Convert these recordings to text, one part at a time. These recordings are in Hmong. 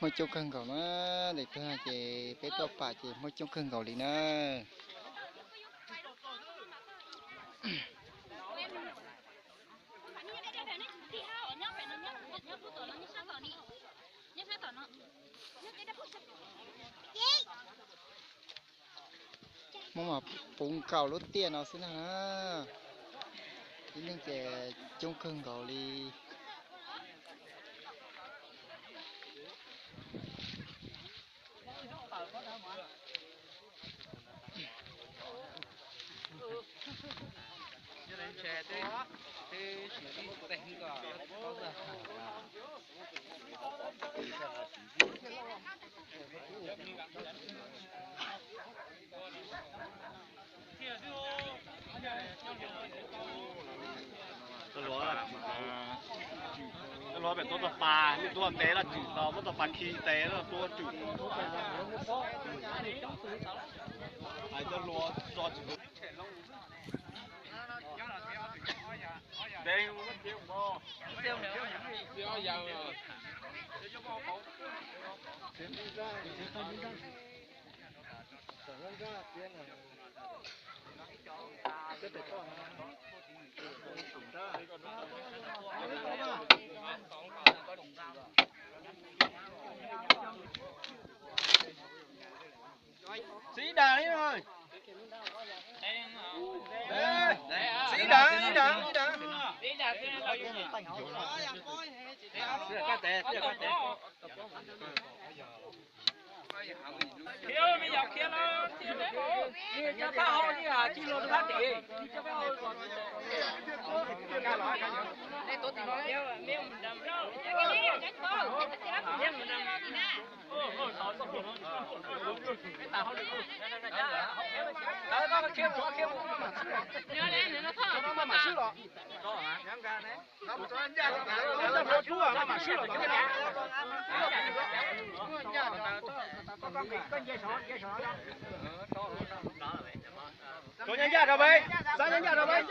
Muaj coob kawg nkaus na, ntawm twg ces peb tuaj pam ces muaj coob kawg nkaus li na. Muaj mas puv nkaus lub tiaj no xwb na. Ib leeg ces coob kawg nkaus li. Luag pem tuaj tog pas, nej tuaj ntev los tsis tau, muab tog pas khi tes tuaj tsis. Hais cov hluas tso tsis. Xiv ib dag li no. Xiv ib dag, ib dag, ib dag. Khiav, me nyuam khiav los thiaj deb. Cia pab hau li hais tsis luag rau pab tim. Rau nyob ncaj rau peb, xav nyob ncaj rau peb.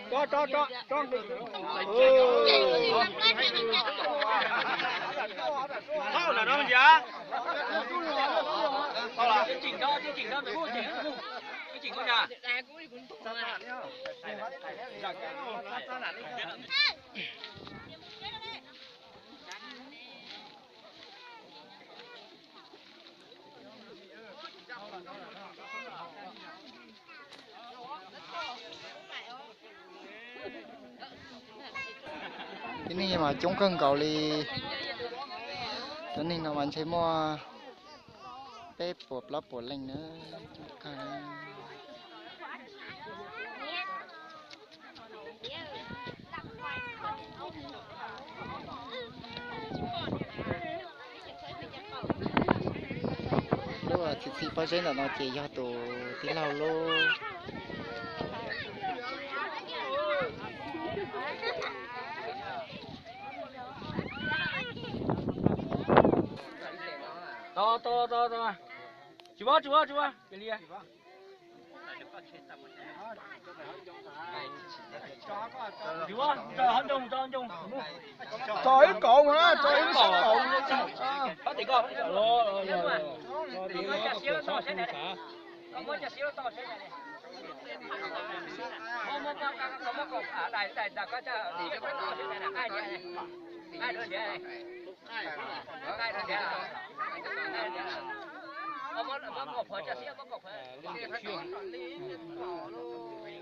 Tso, tso, tso, tso. Thauj ntawm no ntsia. Thauj los. Tib neeg mas coob kawg nkaus li. Cov neeg no mas ntshe muaj peb puas plaub puas leej na, coob kawg. Lub txhim txhim pob zeb ntawm no ces yog tus tij laug lub. Tsis muab, tsis muab, tsis muab. Tso ib kaum, tso ib kaum.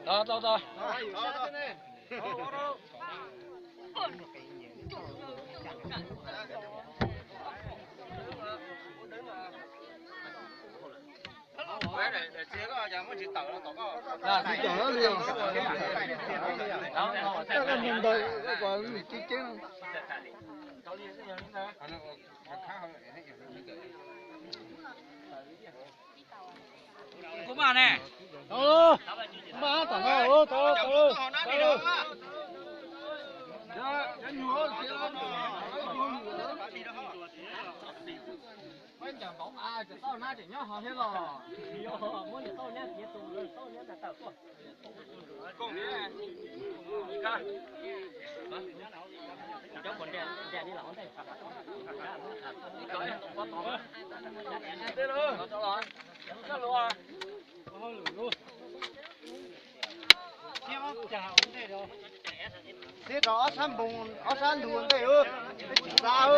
Tau, tau, tau. Kuv mas ne. Tau, tau, tau, tau. Peb ncaws npaum a, tseem tau na, tseem nyob hauv thiab los. Muab niam tauj nyab tiav tus, tauj nyab tas tawm tuaj. Tib rau ob sab npoo, ob sab ntug ntej, peb tsis xav.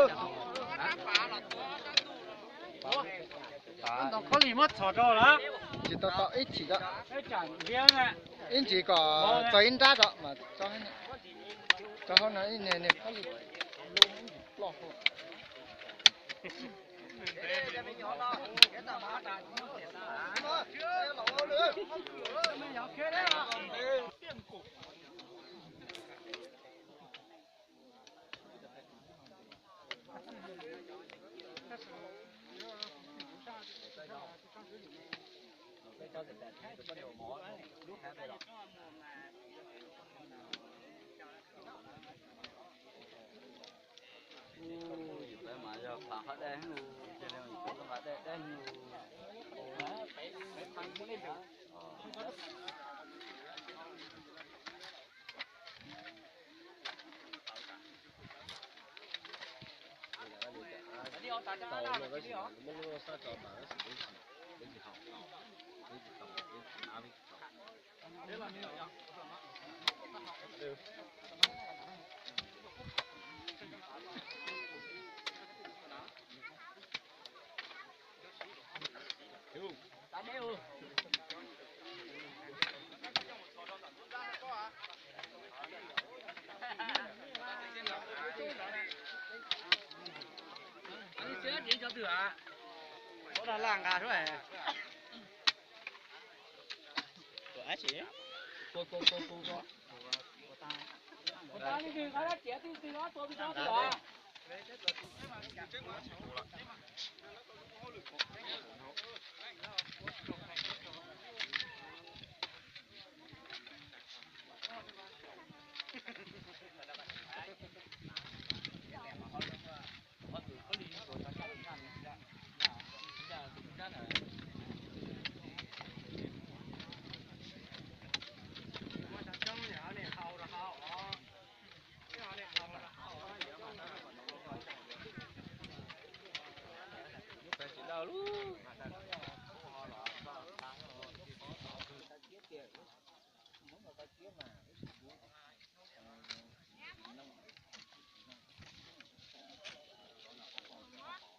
Ntoo khaub lig muab txhom rau lawm. Tsis tau tau ib chim, ib ntsis kom txog ib nrab tso mas tso hauv no ib niag niag khaub lig loj.